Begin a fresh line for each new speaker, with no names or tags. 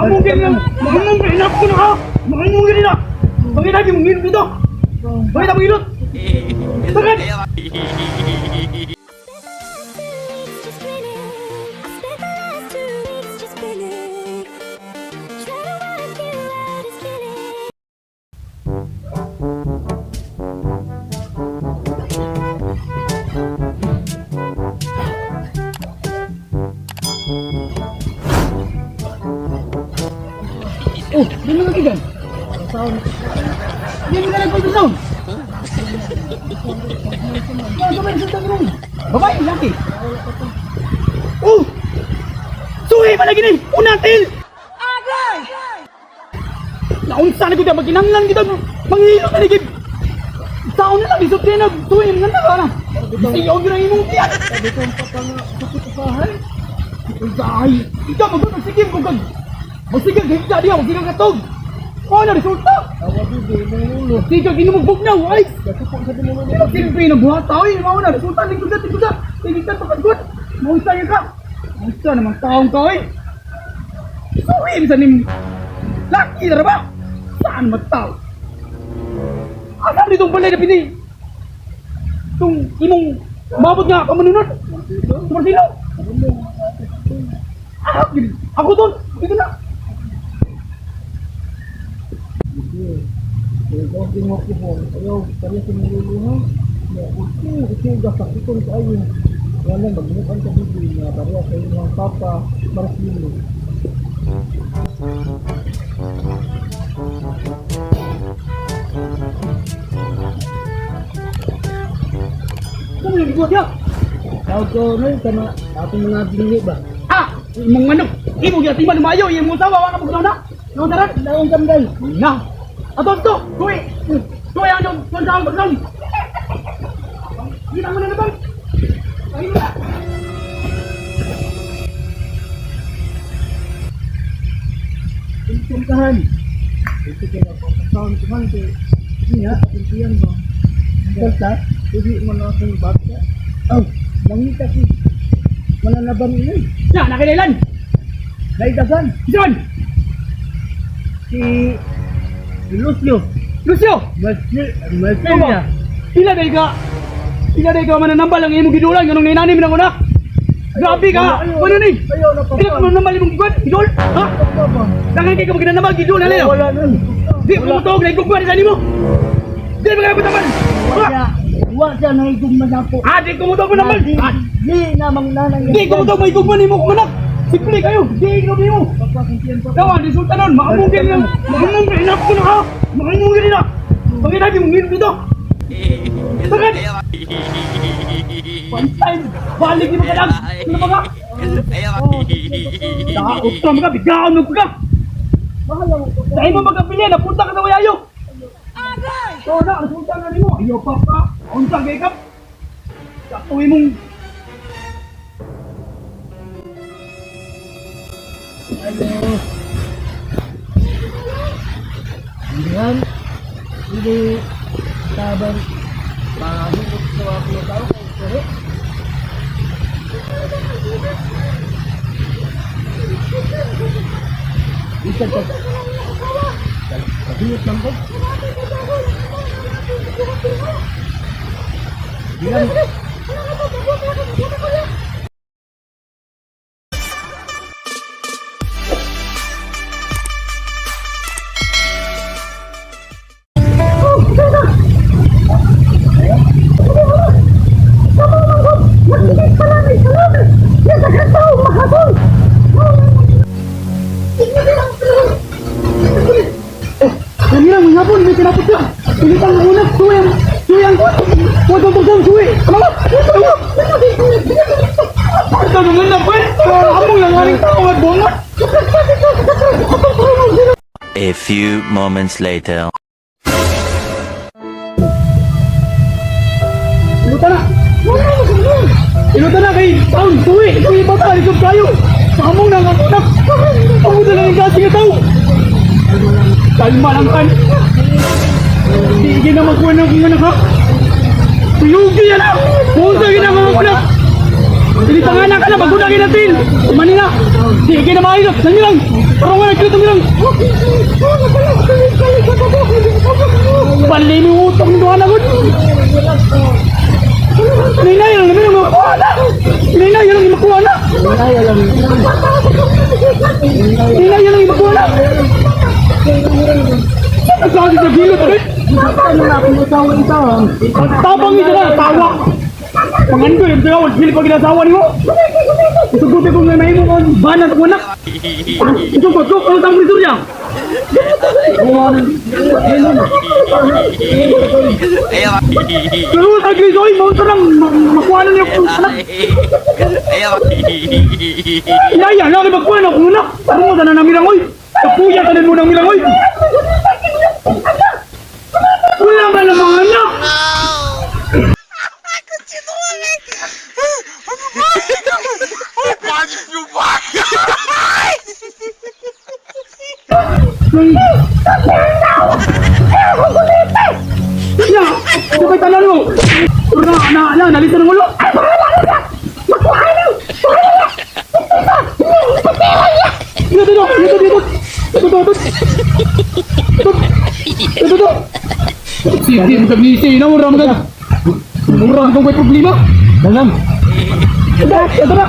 Makamong ganyan. Makamong ganyan ko na ka. Makamong ganyan na. Bakit lagi mong ngilot dito? Bakit ako ngilot? Bakit?
Just grinning. I spent the last 2 weeks just grinning. Trying to work you out is killing.
Oh, di mo lagi gan. Sound. Di mo ka nagpag-sound. Ano ba yung sound ron? Babae, laki. Oh! Suhi pa lagi ni! Unatil! Agay! Naunsa na ko diya, maginanglan kita. Manghilo ka ligid. Taon na lang, isot kayo na. Suhi, mga na ka na. Siyaw yun ang imong tiyan.
Sabi ko ang papa nga sakit usahay.
Ay, ikaw magutang sige ko kag. Magsigang higda diha, magsigang katog. Mao na resulta.
Awa bibi imong ulo.
Sige ginumog bugnaw, ay.
Gasuko sa imong ulo.
Sino silbi ng buhat oy, mao na resulta ning kuda tingkuda. Tingin ka pagkod. Maunsa ka. Maunsa naman taong ka oy. Suwi sa nim. Laki na ba? Saan matao? Asa ditong balay na pini? Itong imong mabot nga kamanunod. Marcelo. Ah, ako doon. Dito na.
Ayaw mo ko po. Ayaw, kaya sa imong ulo ha. Ya, uti, uti, gasakiton kaayo. Wala magmukan ka bibi nga pareha sa imong papa Marcelo.
Ano yung ginagawa niya?
Tawag ko noy kana atong mga binhi ba.
Ah! Imong manok! Imong ginatiman lumayo! Imong sawa! Wala mo na! Naon taran?
Daong kamday.
Na! Ato ato! Tuwi! Tuwi ang yung kung saan pagsan! Hindi mo na naman! Ay na!
Kumkahan. Ito kaya pagkaon ko man kay niya ating ba. Basta hindi man akong bata. Oh, mangita si mananaban niya.
Na! Nakilailan!
Naidagan
John!
si Lucio.
Lucio!
Marcel,
Ano
Marcel
ba?
niya.
Pila day ka! Pila day ka mananambal ang imong gidulan ganong ninanim ng unak! Grabe ka! Ano ni?
Ayaw na pa.
Pila ka mananambal imong gidul? Gidul? Ha? Dangan kay ka maginanambal gidul na lang!
Wala na.
Di mo tawag na igugma ni nimo. Di ba kayo taman?
Wala. Wa siya nahigugma na po.
Ah, di ko mo tawag naman. Ah,
Di na mangnanang.
di ko mo tawag maigugma nimo kung anak. Simple kayo. Di ko nimo.
Papa kumpiyan pa.
Dawa resulta nun, makamungkin lang. Makamungkin na ko na ha. Makamungkin na. Bakit lagi mong ngilot dito? Bakit? One time, balik ni mga lang. Ano ba ka? Daot ka mga bigaon mo ka.
Bahala mo.
Dahil mo magkapili, napunta ka sa wayayo. Agay! So na, resulta na nimo. Ayaw pa pa. Unsa kay ka? Katuwi mong
Ano? Hindi Hindi tabang mahugot sa ako na tao kay Kore. Isa ka. Kabiyot lang ko. Bilang
Kanina mo hapon, may tinapot siya. Pilitan mo una, suwi ang, suwi ang, huwag kang tugtog, suwi. Ano ba? Ano ba? Ito naman na, pwede. Among lang aling tao at bungot.
A few moments later.
Iluta na. Iluta na kay taon, suwi. Suwi pa ta, likod tayo. Sa among nang ang unak. Ako na lang yung kasi nga tao. Kalma lang kan. Hindi na makuha ng kung anak ha. Tuyugi yan ha. Punta gina mga anak. Dili tangana ka na, maguna kayo natin. Mani na. Di kayo na maayos. Nangi lang. Parang nga, nagkita lang. Bali ni utong ni Duhan agad. Ninay lang naman ang makuha na. Ninay lang makuha na. Ninay lang makuha na. Nagsabi sa gilot, eh.
Ano na akong asawa ito?
Ang tabang isa ka, tawa. Pangandoy, ang tawa, dili pa ginasawa nimo. Isuguti ko nga mahimo ko, banat ko anak. Isugot ko, ano tang prisur niya? Pero sa grisoy, mo lang makuha na niya kung anak. Yaya, na makuha na kung anak. Ano mo na milangoy? Kapuya ka din mo ng milangoy. Wala ba ng mga anak? Ya, sabay tanan mo. Na, na, na, nalito ng ulo. Ay, bahala na siya. Makuha na. Bahala na. Dito, dito, dito, dito. Dito, dito, dito. Dito, dito. Sige, magkagisi na, mura magag. Mura kung may problema.
Dalam.
Ito, ito na.